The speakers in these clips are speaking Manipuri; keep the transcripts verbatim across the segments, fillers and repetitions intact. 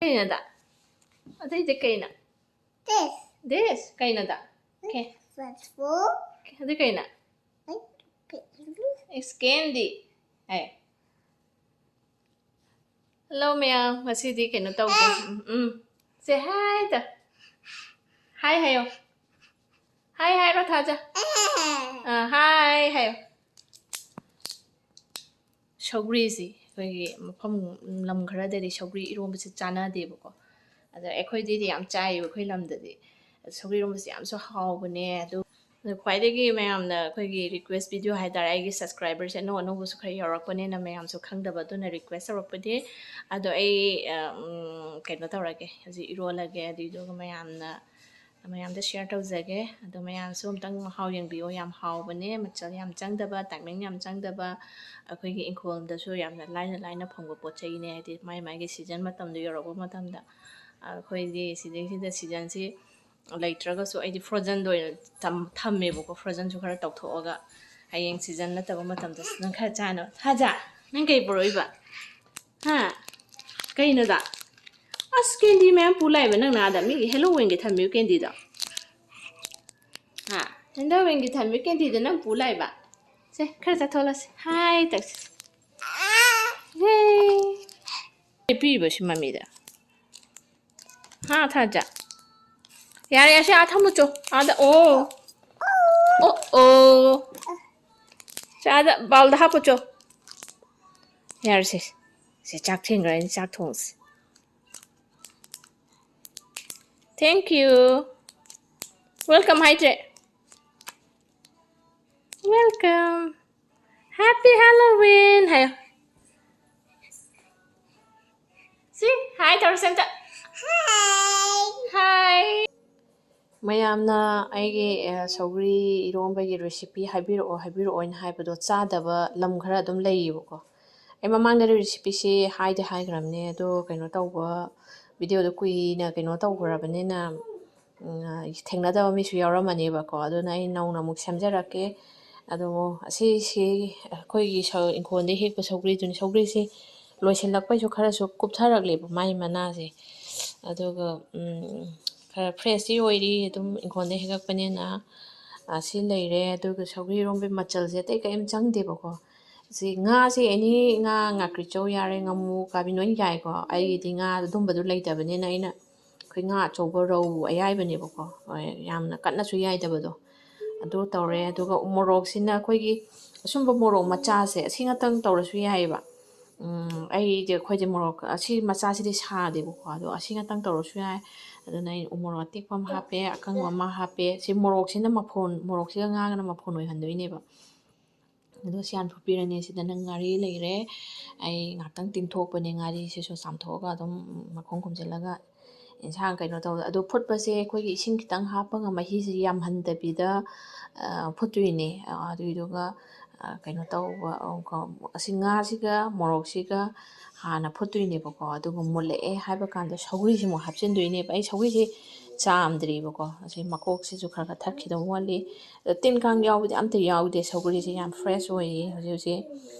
ꯀꯩꯅꯣꯗ? ꯑꯇꯩꯗꯤ ꯀꯩꯅꯣ? This. This? ꯀꯩꯅꯣꯗ? Okay. That's four. ꯑꯗꯨ ꯀꯩꯅꯣ? It's candy. ꯍꯥꯏ꯫ Hello ꯃꯌꯥꯝ, ꯉꯁꯤꯗꯤ ꯀꯩꯅꯣ ꯇꯧꯒꯦ꯫ ꯎꯝ, ꯎꯝ꯫ Say hi ꯇ꯫ Hi ꯍꯥꯏꯌꯣ꯫ Hi ꯍꯥꯏꯔꯣ ꯊꯥꯖ꯫ ꯑꯥ, hi ꯍꯥꯏꯌꯣ꯫ ꯁꯧꯒ꯭ꯔꯤꯁꯤ ꯑꯩꯈꯣꯏꯒꯤ ꯃꯐꯝ, ꯂꯝ ꯈꯔꯗꯗꯤ ꯁꯧꯒ꯭ꯔꯤ ꯏꯔꯣꯝꯕꯁꯤ ꯆꯥꯅꯗꯦꯕꯀꯣ꯫ ꯑꯗ ꯑꯩꯈꯣꯏꯗꯗꯤ ꯌꯥꯝ ꯆꯥꯏꯌꯦꯕ ꯑꯩꯈꯣꯏ ꯂꯝꯗꯗꯤ꯫ ꯁꯧꯒ꯭ꯔꯤ ꯏꯔꯣꯝꯕꯁꯤ ꯌꯥꯝꯁꯨ ꯍꯥꯎꯕꯅꯦ꯫ ꯑꯗꯨ, ꯑꯗꯨ ꯈ꯭ꯋꯥꯏꯗꯒꯤ ꯃꯌꯥꯝꯅ ꯑꯩꯈꯣꯏꯒꯤ request video ꯍꯥꯏ ꯇꯥꯔꯦ, ꯑꯩꯒꯤ subscriberꯁꯦ ꯑꯅꯧ ꯑꯅꯧꯕꯁꯨ ꯈꯔ ꯌꯥꯎꯔꯛꯄꯅꯤꯅ ꯃꯌꯥꯝꯁꯨ ꯈꯪꯗꯕ, ꯑꯗꯨꯅ request ꯇꯧꯔꯛꯄꯗꯤ꯫ ꯑꯗꯣ ꯑꯩ, ꯑ, ꯎꯝ, ꯀꯩꯅꯣ ꯇꯧꯔꯒꯦ, ꯍꯧꯖꯤꯛ ꯏꯔꯣꯜꯂꯒꯦ, ꯑꯗꯨꯏꯗꯨꯒ ꯃꯌꯥꯝꯅ, ꯃꯌꯥꯝꯗ share ꯇꯧꯖꯒꯦ꯫ ꯑꯗꯣ ꯃꯌꯥꯝꯁꯨ ꯑꯝꯇꯪ ꯃꯍꯥꯎ ꯌꯦꯡꯕꯤꯌꯣ, ꯌꯥꯝ ꯍꯥꯎꯕꯅꯦ, ꯃꯆꯜ ꯌꯥꯝ ꯆꯪꯗꯕ, timing ꯌꯥꯝ ꯆꯪꯗꯕ, ꯑꯩꯈꯣꯏꯒꯤ ꯏꯪꯈꯣꯜꯗꯁꯨ ꯌꯥꯝꯅ ꯂꯥꯏꯅ ꯂꯥꯏꯅ ꯐꯪꯕ ꯄꯣꯠ ꯆꯩꯅꯦ꯫ ꯍꯥꯏꯗꯤ ꯃꯥꯏ ꯃꯥꯏꯒꯤ season ꯃꯇꯝꯗꯣ ꯌꯧꯔꯛꯄ ꯃꯇꯝꯗ꯫ ꯑꯩꯈꯣꯏꯗꯤ ꯁꯤꯗꯩꯁꯤꯗ seasonꯁꯤ ꯂꯩꯇ꯭ꯔꯒꯁꯨ ꯑꯩꯗꯤ frozenꯗ ꯑꯣꯏꯅ ꯊꯝ-, ꯊꯝꯃꯦꯕꯀꯣ, frozenꯁꯨ ꯈꯔ ꯇꯧꯊꯣꯛꯑꯒ ꯍꯌꯦꯡ season ꯅꯠꯇꯕ ꯃꯇꯝꯗꯁꯨ ꯅꯪ ꯈꯔ ꯆꯥꯅꯕ꯫ ꯊꯥꯖ, ꯅꯪ ꯀꯩ ꯄꯨꯔꯛꯏꯕ? ꯍꯥ? ꯀꯩꯅꯣꯗ? ꯑꯁ, candy ꯃꯌꯥꯝ ꯄꯨ ꯂꯥꯛꯏꯕ ꯅꯪꯅ ꯑꯥꯗ꯫ ꯃꯤꯒꯤ Halloweenꯒꯤ ꯊꯝꯃꯤꯕ candyꯗꯣ꯫ ꯍꯥ? Halloweenꯒꯤ ꯊꯝꯃꯤꯕ candyꯗꯣ ꯅꯪ ꯄꯨ ꯂꯥꯛꯏꯕ? ꯁꯦ, ꯈꯔ ꯆꯥꯊꯣꯛꯂꯁꯤ꯫ Hi ꯇꯧꯁꯤ꯫ Yay! ꯄꯤꯔꯤꯕ ꯁꯤ ꯃꯃꯤꯗ꯫ ꯍꯥ, ꯊꯥꯖ? ꯌꯥꯔꯦ, ꯑꯁꯤ ꯑꯥ ꯊꯝꯃꯨ ꯆꯣ꯫ ꯑꯥꯗ, ꯑꯣ꯫ ꯑꯣ, ꯑꯣ꯫ ꯁꯤ ꯑꯥꯗ bowlꯗ ꯍꯥꯞꯄꯨ ꯆꯣ꯫ ꯌꯥꯔꯦ, ꯁꯦ꯫ ꯁꯦ, ꯆꯥꯛ ꯊꯦꯡꯈ꯭ꯔꯦ, ꯑꯩꯅ ꯆꯥꯛ ꯊꯣꯡꯉꯁꯤ꯫ Thank you. Welcome ꯍꯥꯏꯗ꯭ꯔꯦ꯫ Welcome. Happy Halloween ꯍꯥꯏꯌꯣ꯫ ꯁꯤ, hi ꯇꯧꯔꯁꯦ ꯑꯝꯇ꯫ Hi. Hi. ꯃꯌꯥꯝꯅ ꯑꯩꯒꯤ, ꯑ, ꯁꯧꯒ꯭ꯔꯤ ꯏꯔꯣꯝꯕꯒꯤ recipe ꯍꯥꯏꯕꯤꯔꯛꯑꯣ, ꯍꯥꯏꯕꯤꯔꯛꯑꯣꯅ ꯍꯥꯏꯕꯗꯣ ꯆꯥꯗꯕ ꯂꯝ ꯈꯔ ꯑꯗꯨꯝ ꯂꯩꯌꯦꯕꯀꯣ꯫ ꯑꯩ ꯃꯃꯥꯡꯗ recipeꯁꯤ ꯍꯥꯏꯗꯤ ꯍꯥꯏꯈ꯭ꯔꯕꯅꯦ, ꯑꯗꯣ ꯀꯩꯅꯣ ꯇꯧꯕ, videoꯗꯣ ꯀꯨꯏꯅ ꯀꯩꯅꯣ ꯇꯧꯈ꯭ꯔꯕꯅꯤꯅ, ꯎꯝ, ꯊꯦꯡꯅꯗꯕ ꯃꯤꯁꯨ ꯌꯥꯎꯔꯝꯃꯅꯦꯕꯀꯣ꯫ ꯑꯗꯨꯅ ꯑꯩ ꯅꯧꯅ ꯑꯃꯨꯛ ꯁꯦꯝꯖꯔꯛꯀꯦ꯫ ꯑꯗꯣ ꯑꯁꯤꯁꯤ ꯑꯩꯈꯣꯏꯒꯤ ꯁꯧ-, ꯏꯪꯈꯣꯜꯗ ꯍꯦꯛꯄ ꯁꯧꯒ꯭ꯔꯤꯗꯨꯅꯤ꯫ ꯁꯧꯒ꯭ꯔꯤꯁꯤ ꯂꯣꯏꯁꯤꯜꯂꯛꯄꯩꯁꯨ ꯈꯔꯁꯨ ꯀꯨꯞꯊꯔꯛꯂꯦꯕ ꯃꯥꯏ ꯃꯅꯥꯁꯦ꯫ ꯑꯗꯨꯒ ꯎꯝ, ꯈꯔ ꯐ꯭ꯔꯦꯁꯇꯤ ꯑꯣꯏꯔꯤ, ꯑꯗꯨꯝ ꯏꯪꯈꯣꯜꯗ ꯍꯦꯛꯂꯛꯄꯅꯤꯅ꯫ ꯑ, ꯁꯤ ꯂꯩꯔꯦ꯫ ꯑꯗꯨꯒ ꯁꯧꯒ꯭ꯔꯤ ꯏꯔꯣꯝꯕꯩ ꯃꯆꯜꯁꯦ ꯑꯇꯩ ꯀꯔꯤꯝ ꯆꯪꯗꯦꯕꯀꯣ꯫ ꯁꯤ ꯉꯥꯁꯦ ꯑꯦꯅꯤ ꯉꯥ, ꯉꯥꯀ꯭ꯔꯤꯆꯧ ꯌꯥꯔꯦ, ꯉꯥꯃꯨ, ꯀꯥꯕꯤ ꯂꯣꯏ ꯌꯥꯏꯀꯣ꯫ ꯑꯩꯒꯤꯗꯤ ꯉꯥ ꯑꯗꯨꯝꯕꯗꯨ ꯂꯩꯇꯕꯅꯤꯅ ꯑꯩꯅ ꯑꯩꯈꯣꯏ ꯉꯥ ꯑꯆꯧꯕ ꯔꯧ ꯑꯌꯥꯏꯕꯅꯦꯕꯀꯣ, ꯍꯣꯏ, ꯌꯥꯝꯅ ꯀꯟꯅꯁꯨ ꯌꯥꯏꯗꯕꯗꯣ, ꯑꯗꯨ ꯇꯧꯔꯦ꯫ ꯑꯗꯨꯒ ꯃꯣꯔꯣꯛꯁꯤꯅ ꯑꯩꯈꯣꯏꯒꯤ ꯑꯁꯨꯝꯕ ꯃꯣꯔꯣꯛ ꯃꯆꯥꯁꯦ, ꯑꯁꯤ ꯉꯥꯛꯇꯪ ꯇꯧꯔꯁꯨ ꯌꯥꯏꯑꯕ꯫ ꯎꯝ, ꯑꯩꯗꯤ, ꯑꯩꯈꯣꯏꯗꯤ ꯃꯣꯔꯣꯛ ꯑꯁꯤ ꯃꯆꯥꯁꯤꯗꯤ ꯁꯥꯗꯦꯕꯀꯣ, ꯑꯗꯣ ꯑꯁꯤ ꯉꯥꯛꯇꯪ ꯇꯧꯔꯁꯨ ꯌꯥꯏ꯫ ꯑꯗꯨꯅ ꯑꯩꯅ ꯎ ꯃꯣꯔꯣꯛ ꯑꯇꯦꯛꯄ ꯑꯃ ꯍꯥꯞꯄꯦ, ꯑꯀꯪꯕ ꯑꯃ ꯍꯥꯞꯄꯦ꯫ ꯁꯤ ꯃꯣꯔꯣꯛꯁꯤꯅ ꯃꯐꯣꯟ, ꯃꯣꯔꯣꯛꯁꯤꯒ ꯉꯥꯒꯅ ꯃꯐꯣꯟ ꯑꯣꯏꯍꯟꯗꯣꯏꯅꯦꯕ꯫ ꯑꯗꯣ ꯁꯤ ꯍꯥꯟ ꯐꯨꯠꯄꯤꯔꯅꯤ꯫ ꯁꯤꯗꯅ ꯉꯥꯔꯤ ꯂꯩꯔꯦ꯫ ꯑꯩ ꯉꯥꯛꯇꯪ ꯇꯤꯡꯊꯣꯛꯄꯅꯦ ꯉꯥꯔꯤꯁꯤꯁꯨ ꯆꯥꯝꯊꯣꯛꯑꯒ ꯑꯗꯨꯝ ꯃꯈꯨꯝ ꯈꯨꯝꯖꯤꯜꯂꯒ꯫ ꯏꯟꯁꯥꯡ ꯀꯩꯅꯣ ꯇꯧꯕꯗ, ꯑꯗꯣ ꯐꯨꯠꯄꯁꯦ ꯑꯩꯈꯣꯏꯒꯤ ꯏꯁꯤꯡ ꯈꯤꯇꯪ ꯍꯥꯞꯄꯒ ꯃꯍꯤꯁꯤ ꯌꯥꯝꯍꯟꯗꯕꯤꯗ, ꯑ, ꯐꯨꯠꯇꯣꯏꯅꯦ꯫ ꯑ, ꯑꯗꯨꯏꯗꯨꯒ, ꯑ, ꯀꯩꯅꯣ ꯇꯧꯕ, ꯑ, ꯀ-, ꯑꯁꯤ ꯉꯥꯁꯤꯒ ꯃꯣꯔꯣꯛꯁꯤꯒ ꯍꯥꯟꯅ ꯐꯨꯠꯇꯣꯏꯅꯦꯕꯀꯣ꯫ ꯑꯗꯨꯒ ꯃꯨꯜꯂꯛꯑꯦ ꯍꯥꯏꯕ ꯀꯥꯟꯗ ꯁꯧꯒ꯭ꯔꯤꯁꯤ ꯑꯃꯨꯛ ꯍꯥꯞꯆꯤꯟꯗꯣꯏꯅꯦꯕ꯫ ꯑꯩ ꯁꯧꯒ꯭ꯔꯤꯁꯤ ꯆꯥꯝꯗ꯭ꯔꯤꯕꯀꯣ꯫ ꯑꯁꯤ ꯃꯀꯣꯛꯁꯤꯁꯨ ꯈꯔ ꯈꯔ ꯊꯛꯈꯤꯗꯧ ꯋꯥꯠꯂꯤ꯫ ꯑꯗꯣ ꯇꯤꯟ ꯀꯥꯡ ꯌꯥꯎꯕꯗꯤ ꯑꯝꯇ ꯌꯥꯎꯗꯦ꯫ ꯁꯧꯒ꯭ꯔꯤꯁꯤ ꯌꯥꯝ ꯐ꯭ꯔꯦꯁ ꯑꯣꯏꯌꯦ ꯍꯧꯖꯤꯛ ꯍꯧꯖꯤꯛ,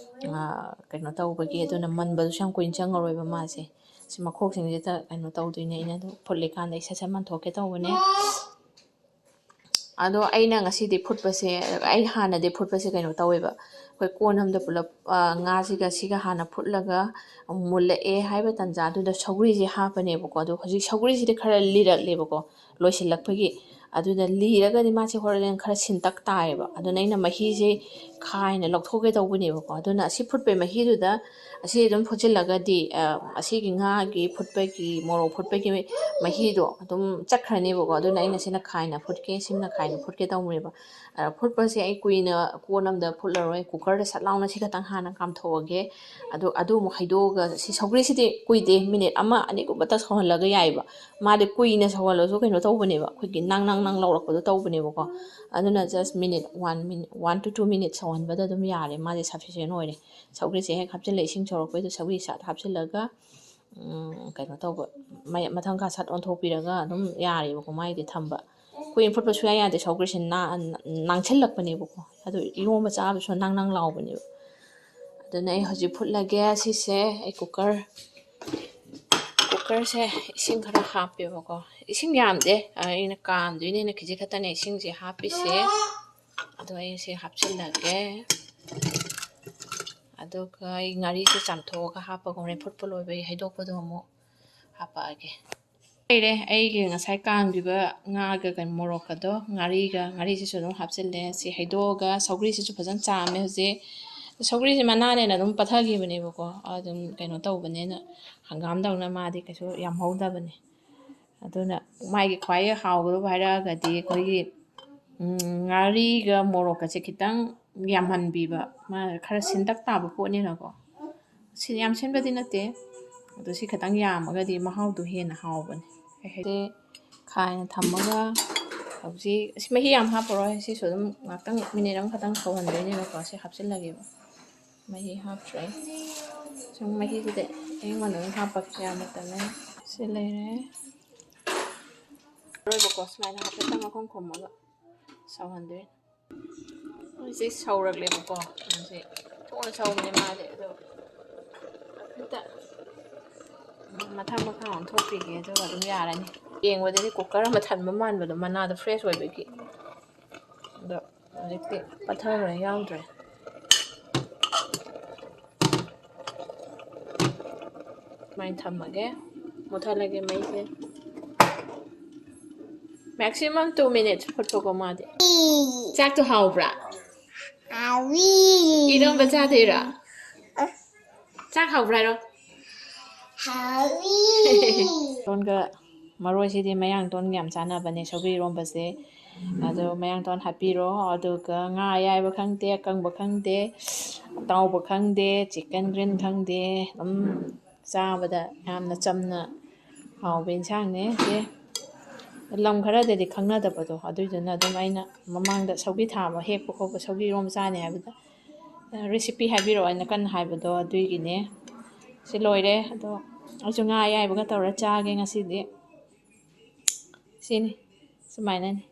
ꯑ, ꯀꯩꯅꯣ ꯇꯧꯕꯒꯤ꯫ ꯑꯗꯨꯅ ꯃꯟꯕꯗꯨꯁꯨ ꯌꯥꯝ ꯀꯨꯏꯅ ꯆꯪꯉꯔꯣꯏꯕ ꯃꯥꯁꯦ꯫ ꯁꯤ ꯃꯈꯣꯛꯁꯤꯡꯁꯤꯗ ꯀꯩꯅꯣ ꯇꯧꯗꯣꯏꯅꯦ꯫ ꯑꯩꯅ ꯑꯗꯨꯝ ꯐꯨꯠꯂꯤꯀꯥꯟꯗ ꯑꯩ ꯁꯠ ꯁꯠ ꯃꯟꯊꯣꯛꯀꯦ ꯇꯧꯕꯅꯦ꯫ ꯑꯗꯣ ꯑꯩꯅ ꯉꯁꯤꯗꯤ ꯐꯨꯠꯄꯁꯦ, ꯑꯩ ꯍꯥꯟꯅꯗꯤ ꯐꯨꯠꯄꯁꯦ ꯀꯩꯅꯣ ꯇꯧꯋꯦꯕ, ꯑꯩꯈꯣꯏ ꯀꯣꯟ ꯑꯃꯗ ꯄꯨꯂꯞ, ꯑ, ꯉꯥꯁꯤꯒ ꯁꯤꯒ ꯍꯥꯟꯅ ꯐꯨꯠꯂꯒ ꯃꯨꯜꯂꯛꯑꯦ ꯍꯥꯏꯕ ꯇꯥꯟꯖꯥꯗꯨꯗ ꯁꯧꯒ꯭ꯔꯤꯁꯦ ꯍꯥꯞꯄꯅꯦꯕꯀꯣ꯫ ꯑꯗꯣ ꯍꯧꯖꯤꯛ ꯁꯧꯒ꯭ꯔꯤꯁꯤꯗꯤ ꯈꯔ ꯂꯤꯔꯛꯂꯦꯕꯀꯣ, ꯂꯣꯏꯁꯤꯜꯂꯛꯄꯒꯤ꯫ ꯑꯗꯨꯅ ꯂꯤꯔꯒꯗꯤ ꯃꯥꯁꯦ ꯍꯣꯔꯦꯟ ꯈꯔ ꯁꯤꯟꯇꯛ ꯇꯥꯏꯌꯦꯕ꯫ ꯑꯗꯨꯅ ꯑꯩꯅ ꯃꯍꯤꯁꯦ ꯈꯥꯏꯅ ꯂꯧꯊꯣꯛꯀꯦ ꯇꯧꯕꯅꯦꯕꯀꯣ꯫ ꯑꯗꯨꯅ ꯑꯁꯤ ꯐꯨꯠꯄꯩ ꯃꯍꯤꯗꯨꯗ ꯑꯁꯤ ꯑꯗꯨꯝ ꯐꯨꯠꯆꯤꯜꯂꯒꯗꯤ, ꯑ, ꯑꯁꯤꯒꯤ ꯉꯥꯒꯤ ꯐꯨꯠꯄꯒꯤ, ꯃꯣꯔꯣꯛ ꯐꯨꯠꯄꯒꯤ ꯃꯍꯤꯗꯣ ꯑꯗꯨꯝ ꯆꯠꯈ꯭ꯔꯅꯦꯕꯀꯣ꯫ ꯑꯗꯨꯅ ꯑꯩꯅ ꯁꯤꯅ ꯈꯥꯏꯅ ꯐꯨꯠꯀꯦ, ꯁꯤꯃꯅ ꯈꯥꯏꯅ ꯐꯨꯠꯀꯦ ꯇꯧꯕꯅꯦꯕ꯫ ꯑ, ꯐꯨꯠꯄꯁꯦ ꯑꯩ ꯀꯨꯏꯅ ꯀꯣꯟ ꯑꯃꯗ ꯐꯨꯠꯂꯔꯣꯏ, ꯀꯨꯀꯔꯗ ꯁꯠ ꯂꯥꯎꯅ ꯁꯤ ꯈꯛꯇꯪ ꯍꯥꯟꯅ ꯀꯥꯝꯊꯣꯛꯑꯒꯦ꯫ ꯑꯗꯨ, ꯑꯗꯨ ꯑꯃꯨꯛ ꯍꯩꯗꯣꯛꯑꯒ, ꯁꯤ ꯁꯧꯒ꯭ꯔꯤꯁꯤꯗꯤ ꯀꯨꯏꯗꯦ, ꯃꯤꯅꯤꯠ ꯑꯃ ꯑꯅꯤꯒꯨꯝꯕꯇ ꯁꯧꯍꯜꯂꯒ ꯌꯥꯏꯑꯕ꯫ ꯃꯥꯗꯤ ꯀꯨꯏꯅ ꯁꯧꯍꯜꯂꯁꯨ ꯀꯩꯅꯣ ꯇꯧꯕꯅꯦꯕ, ꯑꯩꯈꯣꯏꯒꯤ ꯅꯥꯡ ꯅꯥꯡ ꯅꯥꯡ ꯂꯥꯎꯔꯛꯄꯗꯣ ꯇꯧꯕꯅꯦꯕꯀꯣ꯫ ꯑꯗꯨꯅ just minute one minute, one to two minutes ꯁꯧꯍꯟꯕꯗ ꯑꯗꯨꯝ ꯌꯥꯔꯦ, ꯃꯥꯗꯤ sufficient ꯑꯣꯏꯔꯦ꯫ ꯁꯧꯒ꯭ꯔꯤꯁꯦ ꯍꯦꯛ ꯍꯥꯞꯆꯤꯜꯂꯦ, ꯏꯁꯤꯡ ꯁꯧꯔꯛꯄꯩꯗꯨ ꯁꯧꯒ꯭ꯔꯤ ꯁꯠ ꯍꯥꯞꯆꯤꯜꯂꯒ, ꯎꯝ, ꯀꯩꯅꯣ ꯇꯧꯕ, ꯃꯩ ꯃꯊꯪ ꯈꯥ ꯁꯠ ꯑꯣꯟꯊꯣꯛꯄꯤꯔꯒ ꯑꯗꯨꯝ ꯌꯥꯔꯦꯕꯀꯣ ꯃꯥꯏꯗꯤ ꯊꯝꯕ꯫ ꯀꯨꯏꯅ ꯐꯨꯠꯄ ꯁꯨꯡꯌꯥ ꯌꯥꯗꯦ, ꯁꯧꯒ꯭ꯔꯤꯁꯦ ꯅꯥ-, ꯅꯥꯡꯁꯤꯜꯂꯛꯄꯅꯦꯕꯀꯣ꯫ ꯑꯗꯨ ꯏꯔꯣꯝꯕ ꯆꯥꯕꯁꯨ ꯅꯥꯡ ꯅꯥꯡ ꯂꯥꯎꯕꯅꯦꯕ꯫ ꯑꯗꯨꯅ ꯑꯩ ꯍꯧꯖꯤꯛ ꯐꯨꯠꯂꯒꯦ꯫ ꯁꯤꯁꯦ ꯑꯩ ꯀꯨꯀꯔ, ꯀꯨꯀꯔꯁꯦ ꯏꯁꯤꯡ ꯈꯔ ꯍꯥꯞꯄꯦꯕꯀꯣ꯫ ꯏꯁꯤꯡ ꯌꯥꯝꯗꯦ, ꯑꯩꯅ ꯀꯥꯝꯗꯣꯏꯅꯦꯅ ꯈꯤꯖꯤꯛ ꯈꯛꯇꯅꯦ ꯏꯁꯤꯡꯁꯦ ꯍꯥꯞꯄꯤꯁꯦ꯫ ꯑꯗꯣ ꯑꯩ ꯁꯤ ꯍꯥꯞꯆꯤꯜꯂꯒꯦ꯫ ꯑꯗꯨꯒ ꯑꯩ ꯉꯥꯔꯤꯁꯦ ꯆꯥꯝꯊꯣꯛꯑꯒ ꯍꯥꯞꯄꯒ ꯍꯣꯔꯦꯟ ꯐꯨꯠꯄ ꯂꯣꯏꯕ ꯑꯩ ꯍꯩꯗꯣꯛꯄꯗꯣ ꯑꯃꯨꯛ ꯍꯥꯞꯄꯛꯑꯒꯦ꯫ ꯂꯩꯔꯦ ꯑꯩꯒꯤ ꯉꯁꯥꯏ ꯀꯥꯝꯈꯤꯕ ꯉꯥꯒ ꯀꯩꯅꯣ ꯃꯣꯔꯣꯛꯀꯗꯣ, ꯉꯥꯔꯤꯒ, ꯉꯥꯔꯤꯁꯤꯁꯨ ꯑꯗꯨꯝ ꯍꯥꯞꯆꯤꯜꯂꯦ꯫ ꯁꯤ ꯍꯩꯗꯣꯛꯑꯒ ꯁꯧꯒ꯭ꯔꯤꯁꯤꯁꯨ ꯐꯖꯅ ꯆꯥꯝꯃꯦ ꯍꯧꯖꯤꯛ꯫ ꯁꯧꯒ꯭ꯔꯤꯁꯦ ꯃꯅꯥꯅꯦꯅ ꯑꯗꯨꯝ ꯄꯠꯊꯈꯤꯕꯅꯦꯕꯀꯣ, ꯑꯗꯨꯝ ꯀꯩꯅꯣ ꯇꯧꯕꯅꯤꯅ, ꯍꯪꯒꯥꯝꯗꯧꯅ ꯃꯥꯗꯤ ꯀꯩꯁꯨ ꯌꯥꯝ ꯍꯧꯗꯕꯅꯦ꯫ ꯑꯗꯨꯅ ꯃꯥꯒꯤ ꯈ꯭ꯋꯥꯏ ꯍꯥꯎꯒꯗꯕ ꯍꯥꯏꯔꯛꯑꯒꯗꯤ ꯑꯩꯈꯣꯏꯒꯤ, ꯎꯝ, ꯉꯥꯔꯤꯒ ꯃꯣꯔꯣꯛꯀꯁꯦ ꯈꯤꯇꯪ ꯌꯥꯝꯍꯟꯕꯤꯕ, ꯃꯥ ꯈꯔ ꯁꯤꯟꯇꯛ ꯇꯥꯕ ꯄꯣꯠꯅꯤꯅꯀꯣ꯫ ꯁꯤ ꯌꯥꯝ ꯁꯤꯟꯕꯗꯤ ꯅꯠꯇꯦ, ꯑꯗꯣ ꯁꯤ ꯈꯤꯇꯪ ꯌꯥꯝꯃꯒꯗꯤ ꯃꯍꯥꯎꯗꯣ ꯍꯦꯟꯅ ꯍꯥꯎꯕꯅꯦ꯫ ꯍꯥꯏꯗꯤ ꯈꯥꯏꯅ ꯊꯝꯃꯒ ꯍꯧꯖꯤꯛ ꯑꯁꯤ ꯃꯍꯤ ꯌꯥꯝ ꯍꯥꯞꯄꯔꯣꯏ, ꯁꯤꯁꯨ ꯑꯗꯨꯝ ꯉꯥꯛꯇꯪ ꯃꯤꯅꯤꯠ ꯑꯃꯈꯛꯇꯪ ꯁꯧꯍꯟꯗꯣꯏꯅꯦꯕꯀꯣ꯫ ꯁꯤ ꯍꯥꯞꯆꯤꯜꯂꯒꯦꯕ, ꯃꯍꯤ ꯍꯥꯞꯇ꯭ꯔꯦ꯫ ꯁꯨꯝ ꯃꯍꯤꯁꯤꯗ ꯑꯌꯤꯡꯕꯗ ꯑꯗꯨꯝ ꯍꯥꯞꯄꯒꯦ, ꯌꯥꯝ ꯃꯇꯝꯅꯦ꯫ ꯁꯤ ꯂꯩꯔꯦ꯫ ꯑꯔꯣꯏꯕꯀꯣ ꯁꯨꯃꯥꯏꯅ ꯍꯥꯏꯐꯦꯠꯇꯪ ꯃꯈꯨꯝ ꯈꯨꯝꯃꯒ ꯁꯧꯍꯟꯗꯣꯏꯅꯦ꯫ ꯍꯧꯖꯤꯛ ꯁꯧꯔꯛꯂꯦꯕꯀꯣ꯫ ꯍꯧꯖꯤꯛ ꯊꯣꯛꯅ ꯁꯧꯕꯅꯦ ꯃꯥꯗꯤ꯫ ꯑꯗꯣ ꯍꯦꯛꯇ ꯃꯊꯪ ꯃꯈꯥ ꯑꯣꯟꯊꯣꯛꯄꯤꯒꯦ, ꯑꯗꯨꯒ ꯑꯗꯨꯝ ꯌꯥꯔꯅꯤ꯫ ꯌꯦꯡꯕꯗꯗꯤ ꯀꯨꯀꯔ ꯑꯃ ꯊꯟꯕ ꯃꯥꯟꯕꯗꯣ, ꯃꯅꯥꯗꯣ ꯐ꯭ꯔꯦꯁ ꯑꯣꯏꯕꯒꯤ꯫ ꯑꯗꯣ ꯍꯧꯖꯤꯛꯇꯤ ꯄꯠꯊꯈ꯭ꯔꯦ, ꯌꯥꯎꯗ꯭ꯔꯦ꯫ ꯁꯨꯃꯥꯏꯅ ꯊꯝꯃꯒꯦ, ꯃꯨꯠꯊꯠꯂꯒꯦ ꯃꯩꯁꯦ꯫ Maximum two minutes ꯐꯨꯠꯄꯀꯣ ꯃꯥꯗꯤ꯫ ꯆꯥꯛꯇꯣ ꯍꯥꯎꯕ꯭ꯔꯥ? ꯍꯥꯎꯏ꯫ ꯏꯔꯣꯝꯕ ꯆꯥꯗꯣꯏꯔꯥ? ꯆꯥꯛ ꯍꯥꯎꯕ꯭ꯔꯥ ꯍꯥꯏꯔꯣ? ꯍꯥꯎꯏ꯫ ꯇꯣꯟꯒ ꯃꯔꯣꯏꯁꯤꯗꯤ ꯃꯌꯥꯡ ꯇꯣꯟꯒ ꯌꯥꯝ ꯆꯥꯟꯅꯕꯅꯦ ꯁꯧꯒ꯭ꯔꯤ ꯏꯔꯣꯝꯕꯁꯦ꯫ ꯑꯗꯣ ꯃꯌꯥꯡ ꯇꯣꯟ ꯍꯥꯞꯄꯤꯔꯣ, ꯑꯗꯨꯒ ꯉꯥ ꯑꯌꯥꯏꯕ ꯈꯪꯗꯦ, ꯑꯀꯪꯕ ꯈꯪꯗꯦ, ꯑꯇꯥꯎꯕ ꯈꯪꯗꯦ, chicken green ꯈꯪꯗꯦ, ꯑꯗꯨꯝ ꯆꯥꯕꯗ ꯌꯥꯝꯅ ꯆꯝꯅ ꯍꯥꯎꯕ ꯏꯟꯁꯥꯡꯅꯦ ꯁꯦ꯫ ꯂꯝ ꯈꯔꯗꯗꯤ ꯈꯪꯅꯗꯕꯗꯣ, ꯑꯗꯨꯏꯗꯨꯅ ꯑꯗꯨꯝ ꯑꯩꯅ ꯃꯃꯥꯡꯗ ꯁꯧꯒ꯭ꯔꯤ ꯊꯥꯕ, ꯍꯦꯛꯄ ꯈꯣꯠꯄ, ꯁꯧꯒ꯭ꯔꯤ ꯏꯔꯣꯝꯕ ꯆꯥꯅꯤ ꯍꯥꯏꯕꯗ, "recipe ꯍꯥꯏꯕꯤꯔꯛꯑꯣ" ꯍꯥꯏꯅ ꯀꯟꯅ ꯍꯥꯏꯕꯗꯣ ꯑꯗꯨꯒꯤꯅꯦ꯫ ꯁꯤ ꯂꯣꯏꯔꯦ꯫ ꯑꯗꯣ ꯑꯩꯁꯨ ꯉꯥ ꯑꯌꯥꯏꯕꯒ ꯇꯧꯔ ꯆꯥꯒꯦ ꯉꯁꯤꯗꯤ꯫ ꯁꯤꯅꯤ, ꯁꯨꯃꯥꯏꯅꯅꯤ꯫